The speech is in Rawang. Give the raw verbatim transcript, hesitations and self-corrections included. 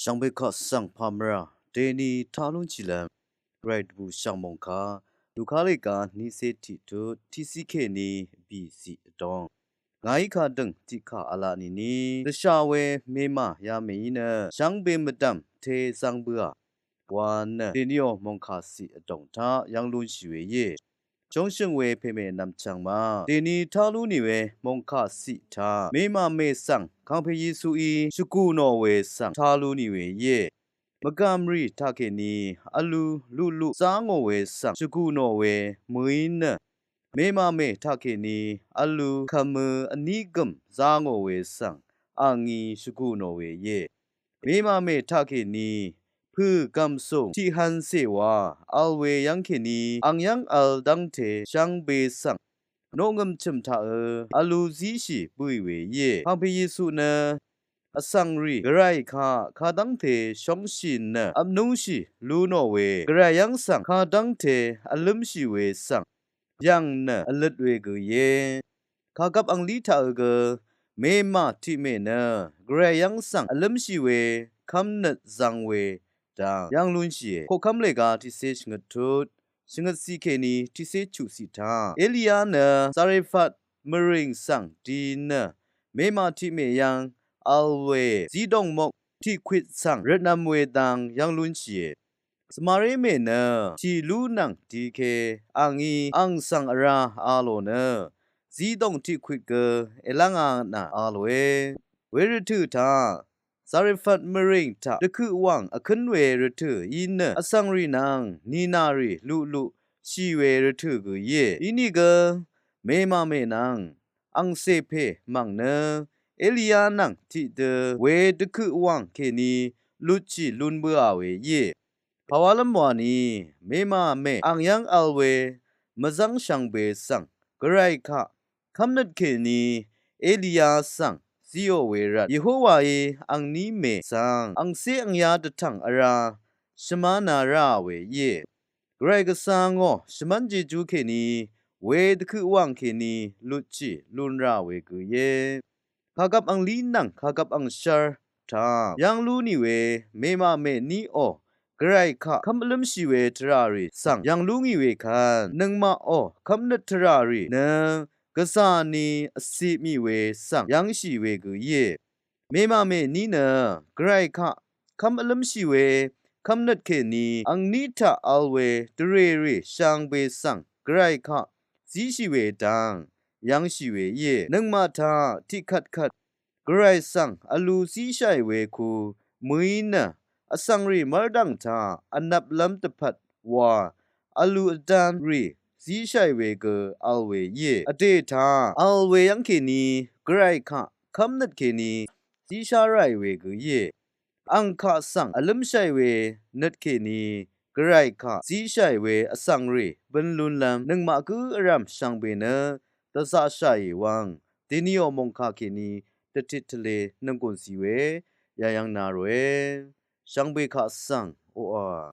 Shvngbe kaq svng pàmvrà dèni tá lúnshìlv́m, Gvray dvbùshv̀ng mòngkà Luka lèga nícé tiqtut tiqciq kèní bìciq vdóng, ngàí kadø̀ng tiqkà v̄la nìni dvshà we mèmà yamèí nø shvngbe mvdv̀m te zv̄ng bøà wa nø dèniò mòngkàciq vdòng taq yv́ng lúnshì we íe. Shóngshø̀ng we pèmè nvmchv̀ng ma dèni tá lú nì we mòngkàciq taq mèmàmè svng kàngpè Yesuí shvgù nò we svng tá lú nì we íe. Mvgàmrì taqkèní vlu luqluq zá ngò we svng shvgù nò we mø̀í nø, mèmàmè taqkèní vlu kvmø vní gø̀m zá ngò we svng a ngí shvgù nò we íe. Mèmàmè taqkèní pø̀ gv̀msùng tiqhvncè wa vl we yv́ngkèní ang yv́ng vl dv́ngte shvngbe svng noqngø̀m chø̀m taqø vlu zíshì bǿì we íe. Kàngpè Yesu nø vsvng rì Gvray kaq kadv́ngte shóngshì nø vpnúngshì lú nò we Gvray yv́ng svng kadv́ngte vlǿmshì we svng yv̀ng nø vløt we gø íe. Kàgvp anglí taqø gø mèmà tiqmè nø Gvray yv́ng svng vlǿmshì we kv́mnøt zv̄ng we dang yv́ng lúnshìe. Koqkv́m lèga tiqcé shvngøt tut shvngøtciq kèní tiqcé chuqciq taq Eliya nø Zarephat mvrìng svng di nø mèmà tiqmè yv́ng vl we zídòng mok tiqkwit svng rvtnv̄m we dang yv́ng lúnshìe. Svmaré mè nø tì lú nvng dike a ngí ang svng vrá a lò nø zídòng tiqkwit gø èlv́ngā nà a lòe. Wervtø̀ taq Zarephat mvrìng taq dvkøq wàng vkǿn we rvtø̀ í nø vsvng rì nvng nìnà rì luqluq shì we rvtø̀ gø íe. Inìgø mèmàmè nvng angcè pè mv̀ng nø Eliya nvng tiqdø we dvkøq wàng kèní lutshì lun bøà we íe. Pàwálv́m wani mèmàmè ang yv́ng vl we mvzv́ng shvngbe svng Gvray kaq kv́mnøt kèní Eliya svng zíò we rvt Yehowaí angní mè svng angcé angyá dvtv̀ng vrá shvmánā ráà we íe. Gvray gvsvngò shvmv́n jejú kèní we dvkøq wàng kèní lutshì lun rà we gø íe. Kàgvp anglí nvng kàgvp angshv́r taq yv́ng lú nì we mèmàmè níò Gvray kaq kv́m vlǿmshì we tvrà rì svng yv̀ng lú ngì we kvt nøngmaqò kv́mnøt tvrà rì nø gvzà ni vcì mì we svng yv́ngshì we gø íe. Mèmàmè ní nø Gvray kaq kv́m vlǿmshì we kv́mnøt kèní angní taq vl we dvrèrì shvngbe svng Gvray kaq zíshì we dang yv́ngshì we íe. Nøngmaq taq tiqkvtkvt Gvray svng vlu zíshàì we ku mø̀í nø vsvng rì mv́rdv̀ng taq vnvplv́m dvpvt wa vlu vdv́n rì zíshàì we gø vl we íe. Vdè taq vl we yv́ng kèní Gvray kaq kv́mnøt kèní zíshá ráì we gø íe. Ang kaq svng vlǿmshàì we nøt kèní Gvray kaq zíshàì we vsvng rì bøn lunlv́m nøngmaq gǿ vrv̀m shvngbe nø dvzaqshàì wvng dèniò mòngkà kèní dvtit tvle nønggùn zì we yayv́ng na ròe. Shvngbe kaq svng oqà